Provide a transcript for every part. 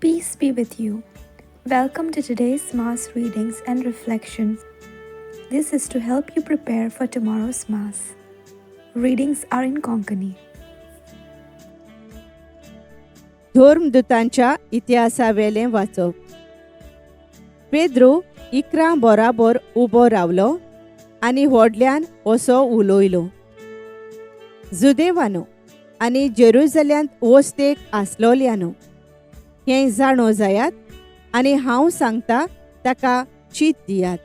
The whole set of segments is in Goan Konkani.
Peace be with you. Welcome to today's Mass readings and reflections. This is to help you prepare for tomorrow's Mass. Readings are in Konkani. धर्मदूतांच्या इतिहासावेलें वाचप. पेद्रू इकरां बराबर उबो रावलो आनी व्हडल्यान असो उलयलो, जुदेवानो आनी जेरुजल्यांत वस्तेक आसलोल्यानो, हें जाणो जायात आनी हांव सांगता ताका चीत दियात.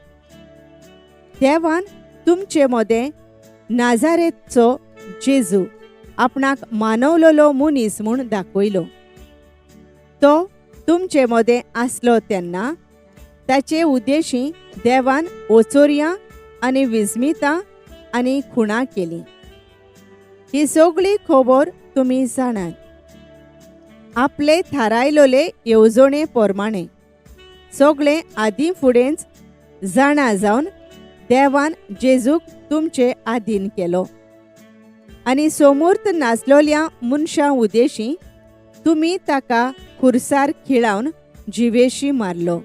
देवान तुमचे मदें नाजारेतचो जेजू आपणाक मानवलोलो मनीस म्हूण दाखयलो. तो तुमचे मदें आसलो तेन्ना ताचे उद्देशी देवान ओचोरयां आनी विस्मितां आनी खुणां केलीं. ही सगळी खबर तुमी जाणात. आपले थारायलोले येवजणे प्रमाणे सगळें आदीं फुडेंच जाणा जावन देवान जेजूक तुमचे आदीन केलो आनी सोमूर्त नासलोल्या मनशां उद्देशी तुमी ताका खुरसार खिळावन जिवेशी मारलो.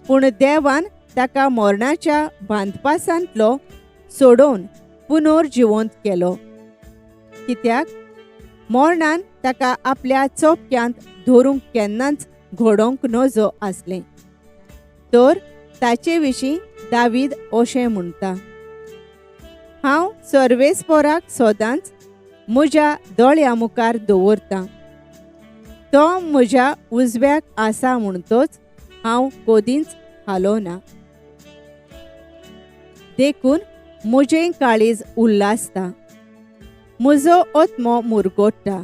पूण देवान ताका मरणाच्या बांदपासांतलो सोडोवन पुनर्जिवंत केलो, कित्याक मरणान ताका आपल्या चोपक्यांत धरूंक केन्नाच घडोवंक नजो आसलें. तर ताचे विशीं दावीद अशें म्हणटा, हांव सर्वेस्पोराक सदांच म्हज्या दोळ्या मुखार दवरतां, तो म्हज्या उजव्याक आसा म्हणटच हांव कदींच हालोना. देखून म्हजें काळीज उल्हासता, म्हजो आत्मो मुरगोट्टा,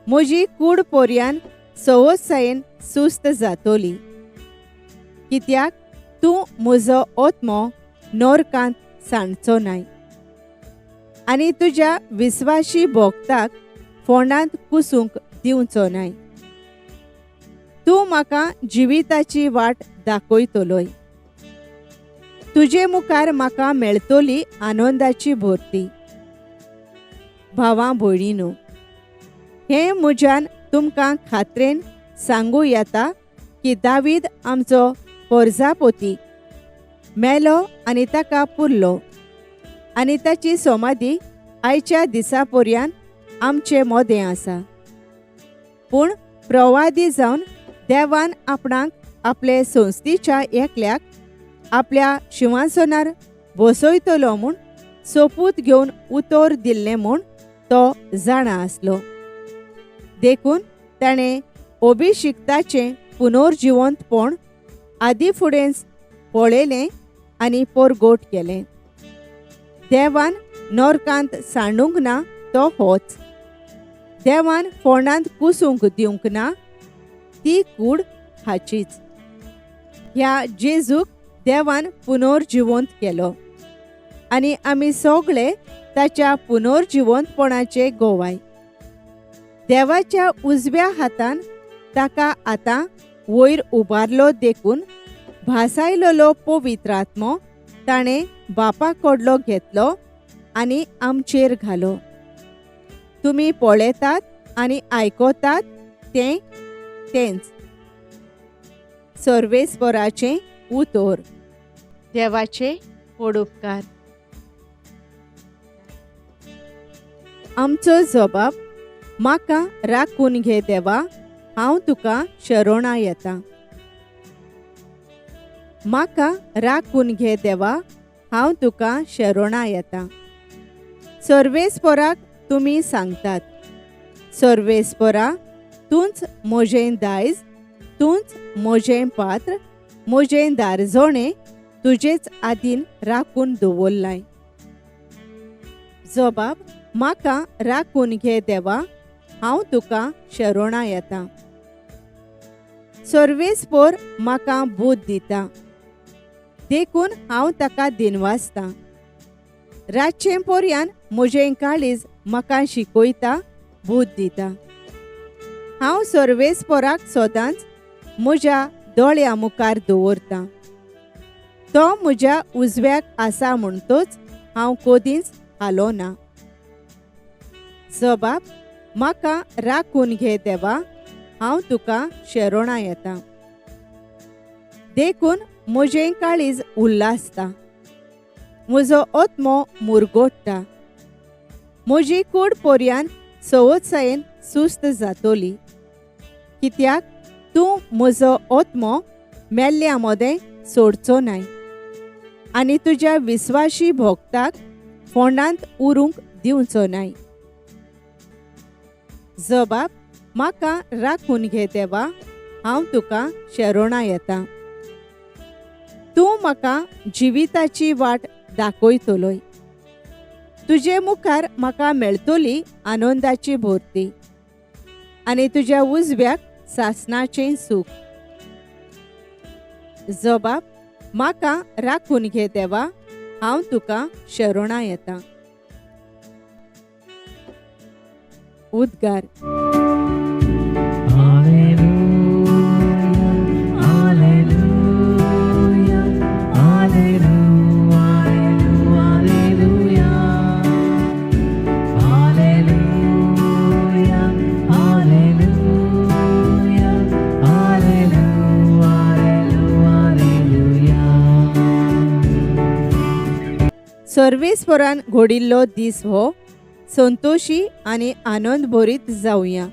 म्हजी कूड पोरयान सवसायेन सुस्त जातली, कित्याक तूं म्हजो आत्मो नरकांत सांडचो नाय आनी तुज्या विस्वाशी भोगताक फोंडांत कुसूंक दिवचो नाय. तूं म्हाका जिविताची वाट दाखयतलोय, तुजे मुखार म्हाका मेळटली आनंदाची भरती. भावां भयणीनो, हें म्हज्यान तुमकां खात्रेन सांगूं येता की दावीद आमचो पोरजापोती मेलो आनी ताका पुरलो आनी ताची समाधी आयच्या दिसा पर्यान आमचे मदें आसा. पूण प्रवादी जावन देवान आपणाक आपले संस्थेच्या एकल्याक आपल्या शिंवासनार बसयतलो म्हूण सोपूत घेवन उतर दिल्लें म्हूण तो जाणा आसलो. देखून ताणें अभिशिक्ताचें पुनर्जिवंतपण आदी फुडेंच पळयलें आनी परगोट केलें. देवान नरकांत सांडूंक ना तो होच, देवान फोंडांत कुसूंक दिवंक ना ती कूड हाचीच. ह्या जेजूक देवान पुनर्जिवंत केलो आनी आमी सगळे ताच्या पुनर्जिवंतपणाचे गोवाय. देवाच्या उजव्या हातान ताका आतां वयर उबारलो देखून भासायलोलो पवित्र आत्मो ताणें बापा कडलो घेतलो आनी आमचेर घालो. तुमी पळयतात आनी आयकतात तें तेंच. सर्वेस्पराचें उतर. देवाचे व्हड उपकार. आमचो जबाब, म्हाका राखून घे देवा, हांव तुका शरणा येता. म्हाका राखून घे देवा, हांव तुका शरणा येता. सर्वेस्पराक तुमी सांगतात, सर्वेस्परा तूंच म्हजें दायज, तूंच म्हजें पात्र, म्हजें दारजोणें तुजेच आदीन राखून दवरलाय. जबाब, म्हाका राखून घे देवा, हांव तुका शरणा येता. सर्वेस्पोर म्हाका बूद दिता देखून हांव ताका दिनवासता. रातचें पोरयान म्हजें काळीज म्हाका शिकयता, बूद दिता. हांव सर्वेस्पोराक सदांच म्हज्या दोळ्या मुखार दवरतां. तो म्हज्या उजव्याक आसा म्हणटच हांव कदींच हालोना. जबाब, म्हाका राखून घे देवा, हांव तुका शेरोणा येता. देखून म्हजें काळीज उल्हासता, म्हजो आत्मो मुरगोट्टा, म्हजी कूड पर्यान सवत्सायेन सुस्त जातली, कित्याक तूं म्हजो आत्मो मेल्ल्या मदें सोडचो नाय आनी तुज्या विस्वाशी भोगताक फोंडांत उरूंक दिवचो नाय. जबाब म्हाका राखून घे देवा, हांव तुका शेरोणा येता. तूं म्हाका जिविताची वाट दाखयतलोय, तुजे मुखार म्हाका मेळटली आनंदाची भरती आनी तुज्या उजव्याक सासणाचें सूख. जबाब म्हाका राखून घे देवा, हांव तुका शरणा येता. उद्गार. सर्वेस्परान घडिल्लो दीस हो संतोशी आनी आनंद भरीत जावया.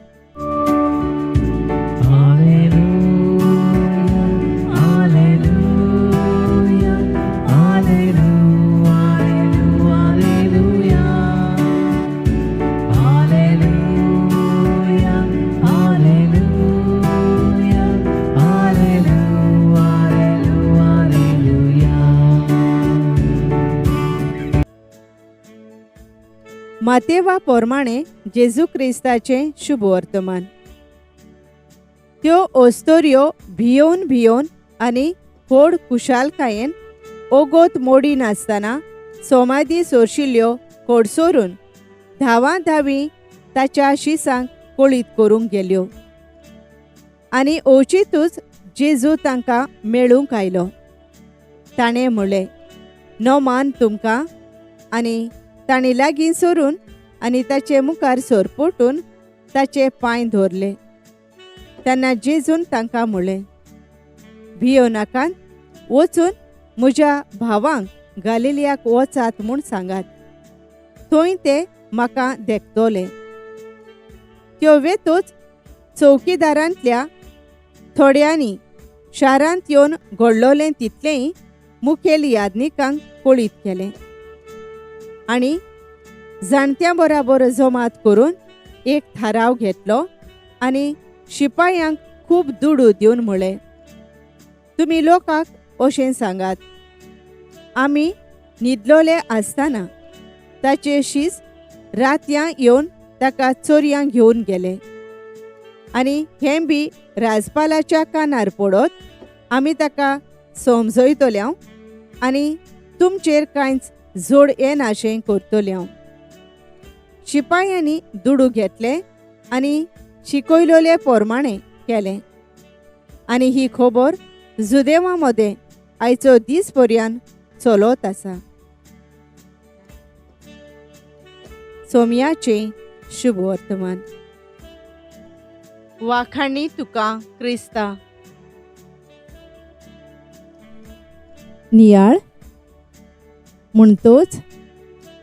मातेवा प्रमाणे जेजू क्रिस्ताचें शुभ वर्तमान. त्यो ओस्तोऱ्यो भियोवन भियोवन आनी व्हड खुशालकायेन ओगोत मोडी नासतना सोमादी सोरशिल्ल्यो कोडसोरून धांवा धांवी ताच्या शिसांक कळीत करूंक गेल्यो आनी अवचितूच जेजू तांकां मेळूंक आयलो. ताणें म्हणलें, नमान तुमकां. आनी ताणें लागीं सरून आनी ताचे मुखार सरपटून ताचे पांय धरले. तेन्ना जेजून तांकां म्हणलें, भियो नाकात, वचून म्हज्या भावांक गालिलियाक वचात म्हूण सांगात, थंय ते म्हाका देखतले. त्यो वेतूच चौकीदारांतल्या थोड्यांनी शारांत येवन घडलोलें तितलेंय मुखेल यादनिकांक कळीत केलें आनी जाणट्यां बराबर जमात करून एक थाराव घेतलो आनी शिपायांक खूब दुडू दिवन म्हणलें, तुमी लोकांक अशें सांगात, आमी न्हिदलोले आसतना ताचे शीस रातयां येवन ताका चोरयां घेवन गेले आनी हें बी राजपालाच्या कानार पडत आमी ताका समजयतले आनी तुमचेर कांयच जोड येनाशें करतले. शिपायांनी दुडू घेतले आनी शिकयलोले प्रमाणे केलें आनी ही खबर जुदेवा मदें आयचो दीस पर्यंत चलत आसा. सोम्याचें शुभ वर्तमान. वाखाणी तुका क्रिस्ता. नियाळ. म्हणटोच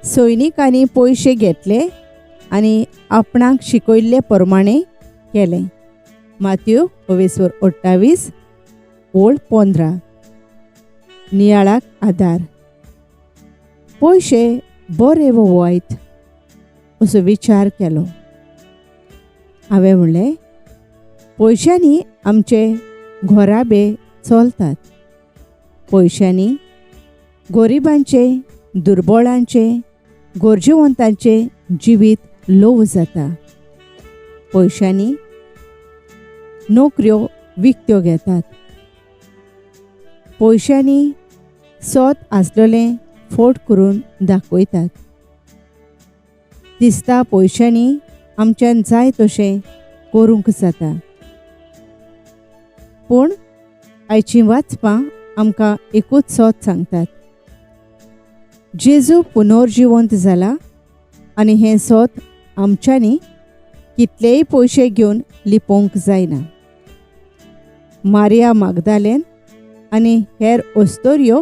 सैनिकांनी पयशे घेतले आनी आपणाक शिकयल्ले प्रमाणे केलें. मात्यू 28 ओळ 15. नियाळाक आदार. पयशे बरे वो वायट असो विचार केलो. हांवें म्हणलें, पयशांनी आमचे घराबे चलतात, पयशांनी गरिबांचे, दुर्बळांचे, गरजेवंतांचे जिवीत ल्हव जाता, पयशांनी नोकऱ्यो विकत्यो घेतात, पयशांनी सत आसलेलें फोट करून दाखयतात. दिसता पयशांनी आमच्यान जाय तशें करूंक जाता. पूण आयचीं वाचपां आमकां एकूच सत सांगतात, जेजू पुनर्जिवंत जाला आनी हें सत आमच्यांनी कितलेय पयशे घेवन लिपोवंक जायना. मारिया मागदालेन आनी हेर अस्तोऱ्यो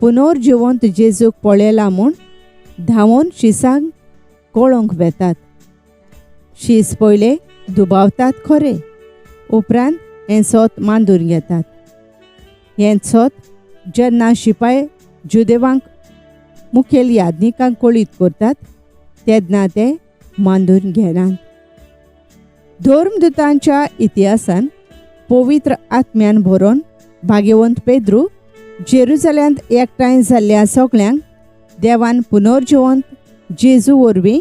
पुनर्जिवंत जेजूक पळयला म्हूण धांवून शिसांक कळोवंक वेतात. शीस पयले दुबावतात खरे, उपरांत हें सत मांदून घेतात. हें सत जेन्ना शिपाय जुदेवांक मुखेल याज्ञिकांक कळीत करतात तेन्ना ते मांदून घेनात. धर्मदुतांच्या इतिहासान पवित्र आत्म्यान भरोन भाग्यवंत पेद्रू जेरुजाल्यांत एकठांय जाल्ल्या सगळ्यांक देवान पुनर्जिवंत जेजू वरवीं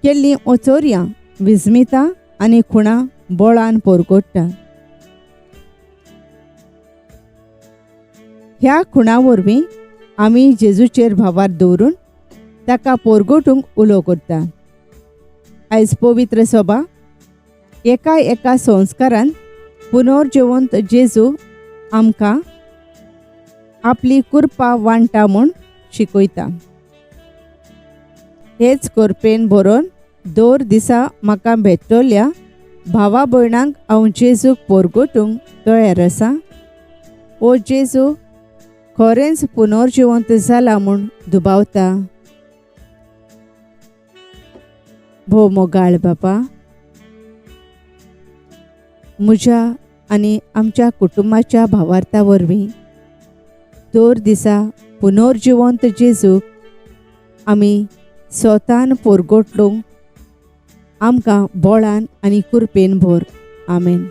केल्लीं ओचोर्यां, विस्मितां आनी खुणां बळान पोरगोडटा. ह्या खुणां वरवीं आमी जेजूचेर भावार दवरून ताका पोरगोटूंक उलो करता. आयज पवित्र सभा एका एका संस्कारान पुनर्जिवंत जेजू आमकां आपली कृपा वांटा म्हूण शिकयता. हेच करपेन बरोवन दर दिसा म्हाका भेटतल्या भावा भयणांक हांव जेजूक पोरगोटूंक तयार आसा. ओ जेजू खरेंच पुनर्जिवंत जाला म्हूण दुबावता. भोव मोगाळ बापा, म्हज्या आनी आमच्या कुटुंबाच्या भावार्था वरवीं दर दिसा पुनर्जिवंत जेजूक आमी स्वतान पोरगोटलूंक आमकां बोळान आनी कृपेन भर. आमेन.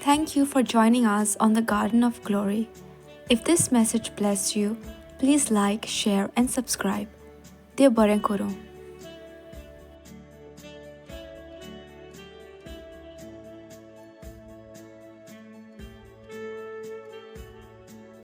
Thank you for joining us on the Garden of Glory. If this message blessed you, please like, share, and subscribe. देव बरें करूं.